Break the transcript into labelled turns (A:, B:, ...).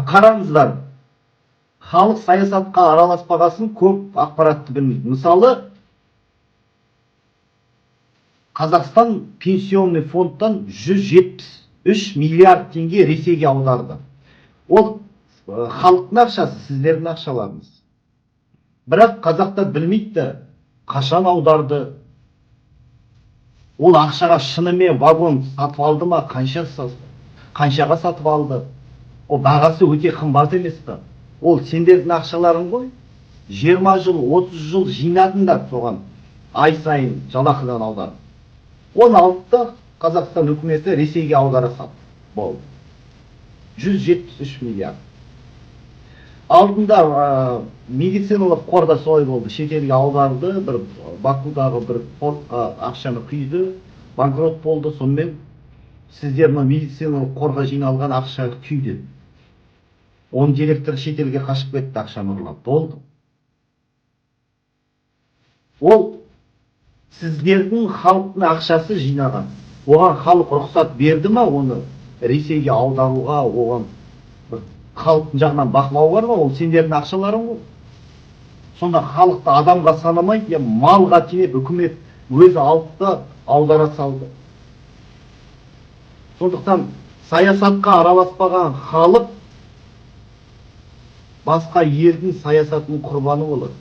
A: Қараңыздар, халық саясатқа араласпағасын, көп ақпаратты білмейді. Мысалы, Қазақстан пенсионный фондтан 173 миллиард теңге Ресейге аударды. Ол халықтың ақшасы, сіздердің ақшаларыңыз. Бірақ қазақтар білмейді да, қашан аударды, ол ақшаға шынымен вагон сатып алды ма, қаншаға сатып алды? Ол бағасы өте қымбат емес пе? Ол сендердің ақшаларың ғой. 20 жыл, 30 жыл жинадыңдар, соған ай сайын жалақыдан аударып. Оны алды да, Қазақстан үкіметі Ресейге аудара салды. Болды, 173 миллиард. Алдында медициналық қорда солай болды. Шетелге аударды, бір Бакудағы бір портқа ақшаны құйды, банкрот болды. Сонымен сіздер мына медициналық қорға жиналған ақша күйді. Оның директоры шетелге қашып кетті ақшаны ұрлап. Болды. Ол сіздердің, халықтың ақшасы жинаған. Оған халық рұқсат берді ма, оны Ресейге аударуға? Оған бір халықтың жағынан бақылау бар ма? Ол сендердің ақшаларың ғой. Сонда халықты адамға санамай, я малға теңеп, үкімет өзі алды да аудара салды. Сондықтан саясатқа араласпаған халық басқа елдің саясатының құрбаны болады.